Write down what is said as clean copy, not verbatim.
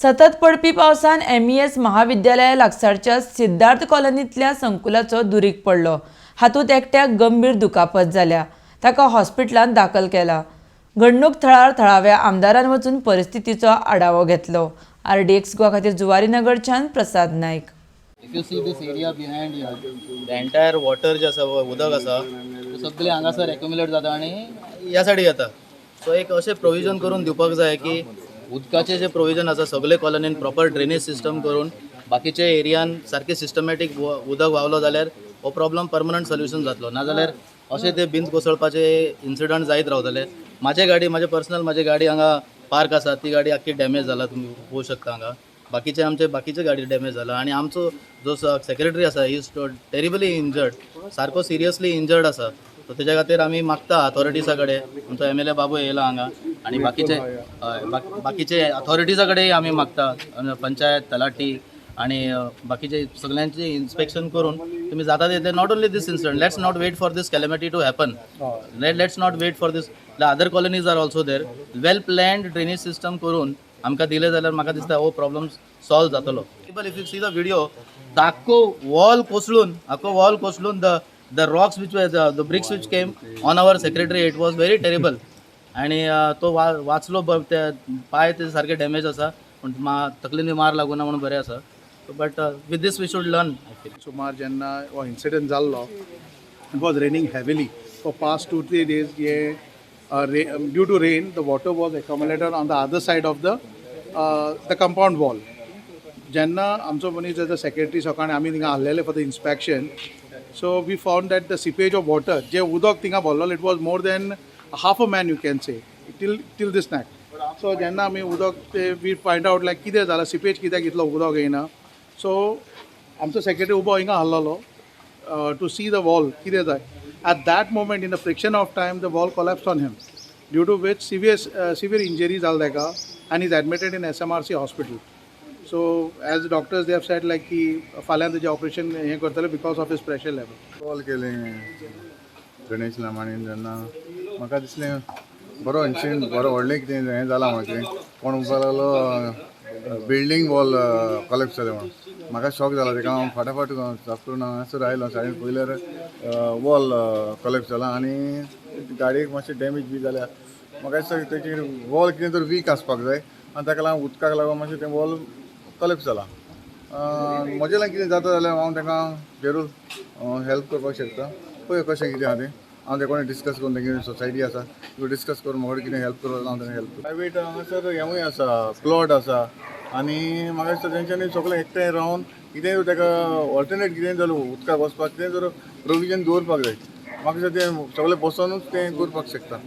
सतत पडपी पावसान एमईएस महाविद्यालया लागसारच्या सिद्धार्थ कॉलनींतल्या संकुलाचो दुरीग पडलो. हातूंत एकट्याक गंभीर दुखापत जाल्या. ताका हॉस्पिटलांत दाखल केला. घडणूक थळार थळाव्या आमदारान वचून परिस्थितीचो आढावो घेतलो. आरडीएक्स गोवा खातीर जुवारी नगरच्यान प्रसाद Naik. If you see this area behind here, the entire water जे आसा, उदक आसा, ते सगळे हांगासर एक्युमुलेट जाता आनी ह्या सायडीक येता. सो एक अशें प्रोविजन करून दिवपाक जाय की उदकाचें जें प्रोविजन आसा, सगळे कॉलनीन प्रॉपर ड्रेनेज सिस्टम करून बाकीचे एरियान सारकें सिस्टमॅटीक उदक व्हांवलो जाल्यार हो प्रॉब्लम परमनंट सोल्युशन जातलो. नाजाल्यार अशें ते भिंत कोसळपाचे इन्सिडंट जायत रावतले. म्हाजे गाडी, म्हाजे पर्सनल, म्हाजी गाडी हांगा पार्क आसा, ती गाडी आख्खी डॅमेज जाला. तुमी पळोवंक शकता हांगा बाकीचे आमचे बाकीचे गाडी डॅमेज जाला आनी आमचो जो सेक्रेटरी आसा, is terribly injured, सारको सिरियसली इंजर्ड आसा. सो तेज्या खातीर आमी मागता अथॉरिटीजा कडेन, आमचो एमएलए बाबू येयला हांगा आनी बाकीचे, हय, बाकीचे अथॉरिटीजा कडेन आमी मागता, पंचायत, तलाठी आणि बाकीचे सगळ्यांचे इन्स्पेक्शन करून तुम्ही जाता तितले, not only this incident, let's not wait for this calamity to happen. Let's not wait for this. The other colonies are also there. Well planned drainage system करून आमकां दिलें जाल्यार म्हाका दिसता हो प्रॉब्लम सॉल्व जातलो. If you see the video, आख्खो wall कोसळून, आख्खो वॉल कोसळून the rocks which the bricks which came on our secretary, it was very terrible. आणि तो वा वाचलो. ते पांय ते सारके डॅमेज आसा, पूण मा तकलेन बी मार लागूना म्हणून बरें आसा. But with this we should learn, I feel. सुमार जेन्ना हो इन्सिडंट जाल्लो, it was raining heavily for past 2-3 days. हे due to rain, the water was accumulated on the other side of the compound wall. जेन्ना आमचो मनीस as a secretary सकाळी आमी थिंगा आसलेले for the inspection, so we found that the seepage of water, जें उदक थिंगा भरलेलें, it was more than half a man, you can say, till this neck. So जेन्ना आमी उदक ते we find out लायक कितें जालां, सिपेज कित्याक इतलो उदक येयना. सो आमचो सेक्रेटरी उबो हिंगा आहलोलो to see the wall कितें जाय. At that moment, in the fraction of time, the wall collapse on him, due to which severe injury जाल ताका and is admitted in SMRC hospital. So as doctors, they have said like की फाल्यां तेजें operation हें करतले because of his pressure level. Call केलें गणेश लामाणीन. तेन्ना म्हाका दिसलें बरो इन्सिडंट, बरो व्हडलें कितें हें जालां म्हणून. कोण म्हणपाक लागलो बिल्डींग वॉल कॉलेप्स जालें म्हणून. म्हाका शॉक जाला. तेका हांव फाटाफाट साफ करून हांगासर आयलो. सायडीन पळयल्यार वॉल कॉलेप्स जाला आनी गाडयेक मातशें डॅमेज बी जाल्या. म्हाका दिसता तेची वॉल कितें तर वीक आसपाक जाय आनी ताका लागून उदकाक लागून मातशें तें वॉल कॉलेप्स जाला. म्हजें लागीं कितें जाता जाल्यार हांव ताका जरूर हेल्प करपाक शकता. पळय कशें कितें आहा तें. हांव ते कोणें डिस्कस करून, तेगे सोसायटी आसा, डिस्कस करून म्हाका कितें हेल्प करपाक, हांव तांकां हेल्प. प्रायवेट हांगासर हेंवूय आसा, प्लॉट आसा आनी म्हाका दिसता तेंच्यांनी सगळें एकठांय रावन कितेंय ताका ऑल्टरनेट कितेंय जालें, उदकाक वचपाक कितें तर प्रोविजन दवरपाक जाय. म्हाका दिसता तें सगळें बसोनूच तें करपाक शकता.